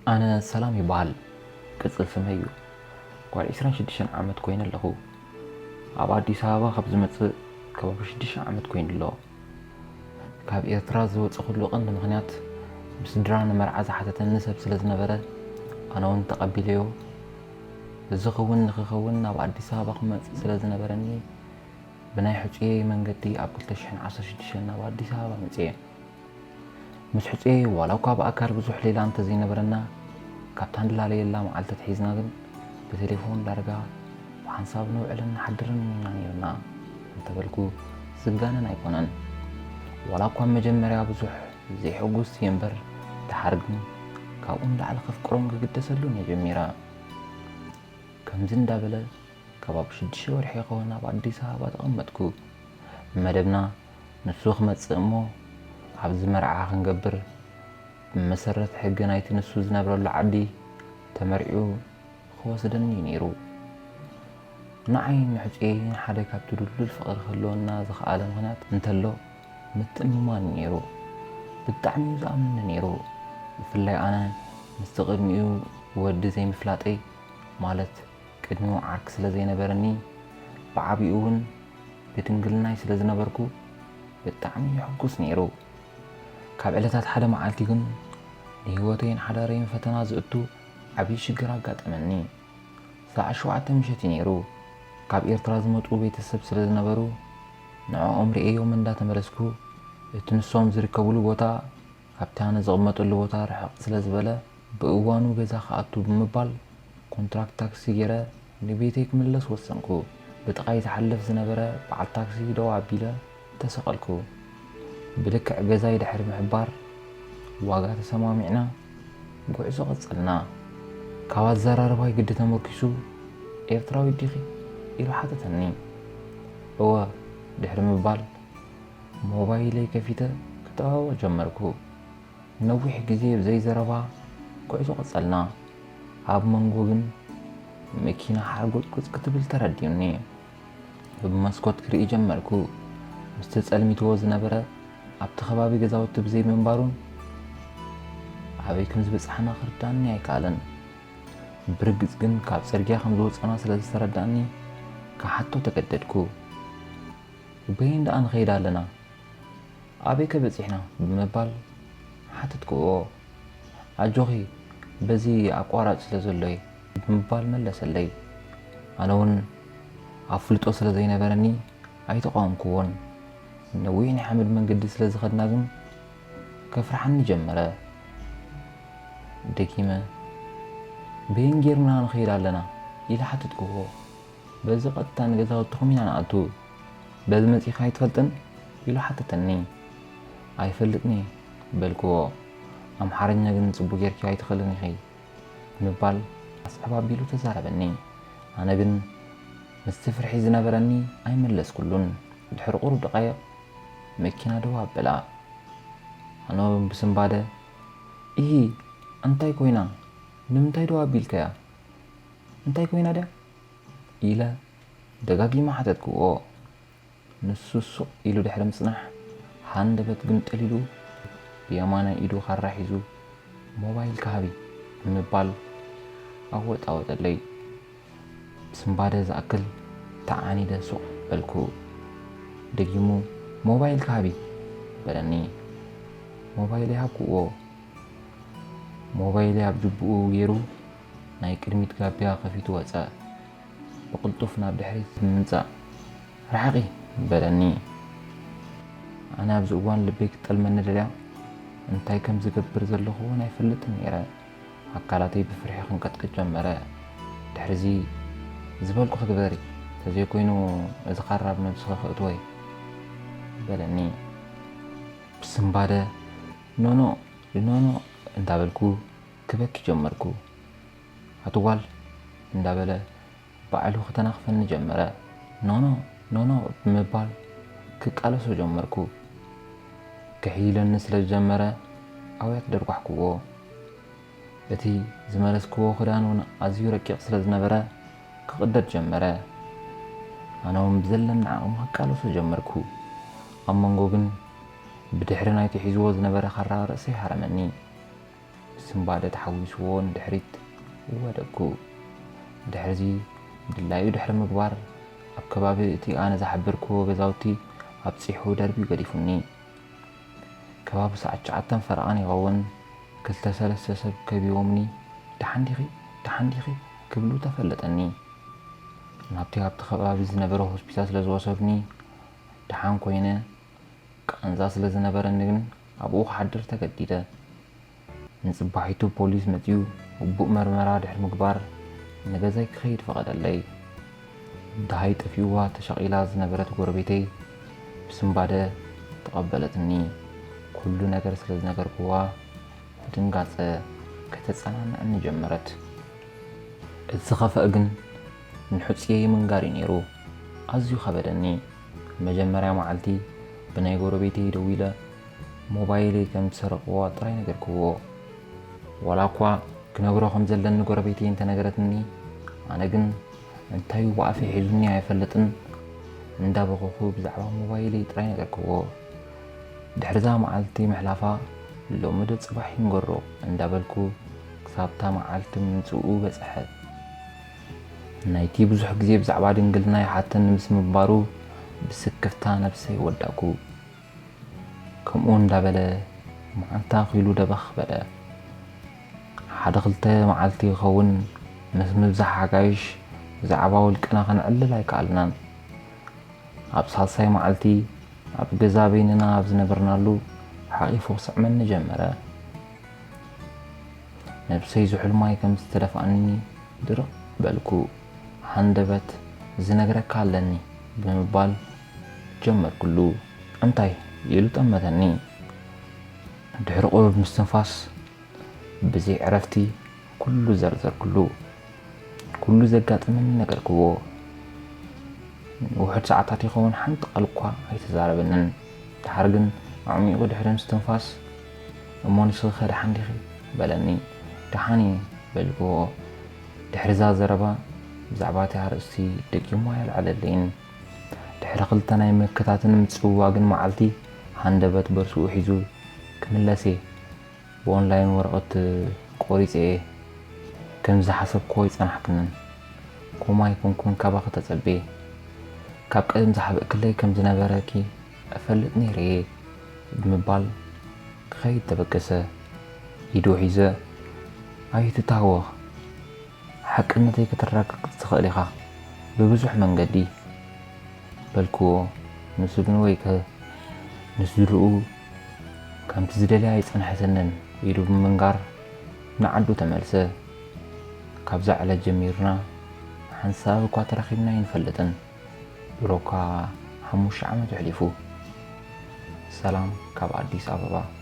ኣነ ሰላም ይበሃል፣ ቅጽል ስመይ እዩ። ጓል ዕስራን ሽዱሽተን ዓመት ኮይነ ኣለኹ። ኣብ ኣዲስ ኣበባ ካብ ዝመጽእ ከባቢ ሽዱሽተ ዓመት ኮይኑ ኣሎ። ካብ ኤርትራ ዝወጸኹሉ ቀንዲ ምኽንያት፣ ብስድራ ንመርዓ ዝሓተተኒ ሰብ ስለ ዝነበረ፣ ኣነ እውን ተቐቢለዮ። እዚ ክውን ንኽኸውን ናብ ኣዲስ ኣበባ ክመጽእ ስለ ዝነበረኒ፣ ብናይ ሕጹየይ መንገዲ ኣብ ክልተ ሽሕን ዓሰርተ ሽዱሽተን ናብ ኣዲስ ኣበባ መጽየ። ምስ ሕጹየይ ዋላ እኳ ብኣካል ብዙሕ ሌላ እንተዘይነበረና፣ ካብታ ንላለየላ መዓልቲ ኣትሒዝና ግን ብቴሌፎን ዳርጋ ብሓንሳብ ንውዕልን ንሓድርን ኢና ነይርና እንተበልኩ ዝጋነን ኣይኮነን። ዋላ እኳ መጀመርያ ብዙሕ ዘይሕጉስ እየ እምበር፣ ደሓር ግን ካብኡ ንላዕሊ ከፍቅሮን ክግደሰሉን እየ ጀሚረ። ከምዚ እንዳበለ ከባቢ ሽዱሽተ ወርሒ ይኸውን ኣብ ኣዲስ ኣበባ ተቐመጥኩ። መደብና ንሱ ክመጽእ እሞ ኣብዚ መርዓ ክንገብር ብመሰረት ሕጊ ናይቲ ንሱ ዝነብረሉ ዓዲ ተመርዒዩ ክወስደኒ እዩ ነይሩ። ንዓይ ንሕጹየይ ሓደ ካብቲ ድልዱል ፍቕሪ ክህልወና ዝኸኣለ ምኽንያት እንተሎ ምትእምማን እዩ ነይሩ። ብጣዕሚ እዩ ዝኣምነኒ ነይሩ። ብፍላይ ኣነ ምስቲ ቅድሚኡ ወዲ ዘይምፍላጠይ፣ ማለት ቅድሚኡ ዓርኪ ስለ ዘይነበረኒ፣ ብዓቢኡ እውን ብድንግልናይ ስለ ዝነበርኩ ብጣዕሚ ይሕጉስ ነይሩ። ካብ ዕለታት ሓደ መዓልቲ ግን ንህይወተይን ሓዳረይን ፈተና ዝእቱ ዓብዪ ሽግር ኣጋጠመኒ። ሰዓት ሸውዓተ ምሸት እዩ ነይሩ። ካብ ኤርትራ ዝመጹ ቤተሰብ ስለ ዝነበሩ ንዕኦም ርእየዮም እንዳተመለስኩ፣ እቲ ንሶም ዝርከብሉ ቦታ ካብቲ ኣነ ዝቕመጠሉ ቦታ ርሕቕ ስለ ዝበለ፣ ብእዋኑ ገዛ ክኣቱ ብምባል ኮንትራክት ታክሲ ገይረ ንቤተይ ክምለስ ወሰንኩ። ብጥቓይ ዝሓልፍ ዝነበረ በዓል ታክሲ ደው ኣቢለ ተሰቐልኩ። ብልክዕ ገዛይ ድሕሪ ምሕባር ዋጋ ተሰማሚዕና ጉዕዞ ቀጸልና። ካብ ኣዘራርባይ ግዲ ተመርኪሱ "ኤርትራዊት ዲኺ?" ኢሉ ሓተተኒ። "እወ" ድሕሪ ምባል ሞባይለይ ከፊተ ክጠዋወቕ ጀመርኩ። ነዊሕ ግዜ ብዘይ ዘረባ ጉዕዞ ቀጸልና። ኣብ መንጎ ግን መኪና ሓርጎጽጎጽ ክትብል ተረዲኡኒ። ብመስኮት ክርኢ ጀመርኩ። ምስቲ ጸልሚትዎ ዝነበረ ኣብቲ ከባቢ ገዛውቲ ብዘይ ምንባሩን ኣበይ ከም ዝበጻሕና ክርዳኒ ኣይከኣለን። ብርግጽ ግን ካብ ጽርግያ ከም ዝወጻና ስለ ዝተረዳኒ ክሓቶ ተገደድኩ። "በየን ደኣ ንኸይድ ኣለና? ኣበይ ከ በጺሕና?" ብምባል ሓተትክዎ። "ኣጆኺ፣ በዚ ኣቋራጭ ስለ ዘሎ እየ" ብምባል መለሰለይ። ኣነ እውን ኣፍልጦ ስለ ዘይነበረኒ ኣይተቓወምክዎን። ነዊሕ ናይ ሓመድ መንገዲ ስለ ዝኸድና ግን ከፍርሓኒ ጀመረ። ደጊመ "በየን ጌርና ንኸይድ ኣለና?" ኢለ ሓተትክዎ። "በዚ ቀጥታ ንገዛውትኹም ኢና ንኣቱ። በዚ መጺኻ ኣይትፈልጥን?" ኢሉ ሓተተኒ። "ኣይፈልጥን እየ" በልክዎ። "ኣምሓርኛ ግን ጽቡቕ ጌርኪ ኣይትኽእልን ኢኺ" ብምባል ኣስዕብ ኣቢሉ ተዛረበኒ። ኣነ ግን ምስቲ ፍርሒ ዝነበረኒ ኣይመለስኩሉን። ድሕሪ ቁሩብ ደቓይቕ መኪና ደው ኣበላ። ኣነ ብስንባደ "ኢሂ፣ እንታይ ኮይና? ንምንታይ ደው ኣቢልካያ? እንታይ ኮይና ድያ?" ኢለ ደጋጊመ ሓተትክዎ። ንሱ ሱቕ ኢሉ ድሕሪ ምጽናሕ፣ ሃንደበት ግምጥል ኢሉ፣ ብየማናይ ኢዱ ካራ ሒዙ፣ "ሞባይልኪ ሃቢ" ብምባል ኣወጣወጠለይ። ብስንባደ ዝኣክል ተዓኒደ ሱቕ በልኩ። ደጊሙ "ሞባይልኪ ሃቢ" በለኒ። ሞባይለይ ሃብክዎ። ሞባይለይ ኣብ ጅብኡ ገይሩ ናይ ቅድሚት ጋቢያ ከፊቱ ወጸ። ብቕልጡፍ ናብ ድሕሪት ብምምጻእ "ርሓቒ" በለኒ። ኣነ ኣብዚ እዋን ልበይ ክትጠልመኒ ደልያ፣ እንታይ ከም ዝገብር ዘለኹ እውን ኣይፈልጥን ነይረ። ኣካላተይ ብፍርሒ ክንቀጥቅጥ ጀመረ። ድሕሪዚ "ዝበልኩኺ ግበሪ፣ ተዘይኮይኑ እዚ ካራ ኣብ ነብስኺ ከእትዎ እየ" በለኒ። ብስንባደ "ኖኖ፣ ኖኖ" እንዳበልኩ ክበኪ ጀመርኩ። "ኣቲ ጓል" እንዳበለ ባዕሉ ክተናኽፈኒ ጀመረ። "ኖኖ፣ ኖኖ" ብምባል ክቃለሶ ጀመርኩ። ክሕይለኒ ስለ ዝጀመረ ኣውያት ደርጓሕክዎ። እቲ ዝመለስክዎ ክዳን እውን ኣዝዩ ረቂቕ ስለ ዝነበረ ክቕደድ ጀመረ። ኣነ እውን ብዘለኒ ዓቕሚ ክቃለሶ ጀመርኩ። ኣብ መንጎ ግን ብድሕሪ ናይቲ ሒዝዎ ዝነበረ ካራ ርእሰይ ሃረመኒ። ብስንባደ ተሓዊስዎ ንድሕሪት ወደኩ። ድሕርዚ ድላዩ ድሕሪ ምግባር ኣብ ከባቢ እቲ ኣነ ዝሓበርክዎ ገዛውቲ ኣብፂሑ ደርብዩ ገዲፉኒ። ከባቢ ሰዓት ትሽዓተን ፈረቓን ይኸውን። ክልተ ሰለስተ ሰብ ከቢቦምኒ፣ "ደሓን ዲኺ? ደሓን ዲኺ?" ክብሉ ተፈለጠኒ። ናብቲ ኣብቲ ከባቢ ዝነበረ ሆስፒታል ስለ ዝወሰዱኒ፣ ደሓን ኮይነ፣ ቃንዛ ስለ ዝነበረኒ ግን ኣብኡ ክሓድር ተገዲደ። ንጽባሒቱ ፖሊስ መጺኡ ግቡእ መርመራ ድሕሪ ምግባር ንገዛይ ክኸይድ ፈቐደለይ። ደሃይ ጠፊእዋ ተሸቒላ ዝነበረት ጎረቤተይ ብስንባደ ተቐበለትኒ። ኩሉ ነገር ስለ ዝነገርክዋ ብድንጋጸ ከተጸናንዐኒ ጀመረት። እቲ ዝኸፍአ ግን ንሕጹየይ ምንጋር እዩ ነይሩ። ኣዝዩ ከበደኒ። መጀመርያ መዓልቲ ብናይ ጎረቤተይ ደዊለ ሞባይለይ ከም ዝሰረቕዋ ጥራይ ነገርክዎ። ዋላ እኳ ክነግሮ ከም ዘለኒ ጎረቤተይ እንተነገረትኒ፣ ኣነ ግን እንታይ ብኣፈይ ሒዙኒ ኣይፈልጥን፣ እንዳበኸኹ ብዛዕባ ሞባይለይ ጥራይ ነገርክዎ። ድሕርዛ መዓልቲ ምሕላፋ፣ ሎሚ ዶ ጽባሕ ይንገሮ እንዳበልኩ ክሳብታ መዓልቲ ምምጽኡ በጽሐ። ናይቲ ብዙሕ ግዜ ብዛዕባ ድንግልና ይሓተኒ ምስ ምባሩ ብስክፍታ ነብሰይ ወዳእኩ። ከምኡ እንዳበለ መዓልታ ኣኺሉ ደበኽ በለ። ሓደ ክልተ መዓልቲ ይኸውን ምስ ምብዛሕ ኣጋይሽ ብዛዕባ ውልቅና ከነዕልል ኣይከኣልናን። ኣብ ሳልሳይ መዓልቲ ኣብ ገዛ በይንና ኣብ ዝነበርናሉ ሓቒፉ ክስዕመኒ ጀመረ። ነብሰይ ዝሑል ማይ ከም ዝተደፍኣኒ ድርቕ በልኩ። ሃንደበት ዝነግረካ ኣለኒ ብምባል ጀመርኩሉ። እንታይ ኢሉ ጠመተኒ። ድሕሪ ቁሩብ ምስትንፋስ ብዘይ ዕረፍቲ ኩሉ ዘርዘርኩሉ። ኩሉ ዘጋጠመኒ ነገርክዎ። ንውሑድ ሰዓታት ይኸውን ሓንቲ ቃል እኳ ኣይተዛረበንን። ደሓር ግን ኣዕሚቑ ድሕሪ ምስትንፋስ፣ "እሞ ንስኺ ከ ደሓን ዲኺ?" በለኒ። "ደሓን እየ" በልክዎ። ድሕሪ እዛ ዘረባ ብዛዕባ እቲ ኣርእስቲ ደጊሙ ኣየልዓለለይን። ድሕሪ ክልተ ናይ ምክታትን ምጽውዋግን መዓልቲ ሃንደበት በርስኡ ሒዙ ክምለስ እየ። ብኦንላይን ወረቐት ቆሪጸ እየ። ከም ዝሓሰብክዎ ኣይጸናሕክንን። ከምኡ ኣይኮንኩን ካባኺ ተጸብየ። ካብ ቀደም ዝሓበእክለይ ከም ዝነበረኪ እፈልጥ ነይረ እየ ብምባል ክኸይድ ተበገሰ። ኢዱ ሒዘ፣ "ኣይትታወኽ፣ ሓቅነተይ ከተረጋግጽ ትኽእል ኢኻ ብብዙሕ መንገዲ" በልክዎ። ንሱ ግን ወይከ ንስድርኡ ከምቲ ዝደልያ ኣይጸንሐትንን ኢሉ ብምንጋር ንዓዱ ተመልሰ። ካብዛ ዕለት ጀሚርና ሓንሳብ እኳ ተራኺብና ኣይንፈልጥን። ድሮ እኳ ሓሙሽተ ዓመት ኣሕሊፉ። ሰላም ካብ ኣዲስ ኣበባ።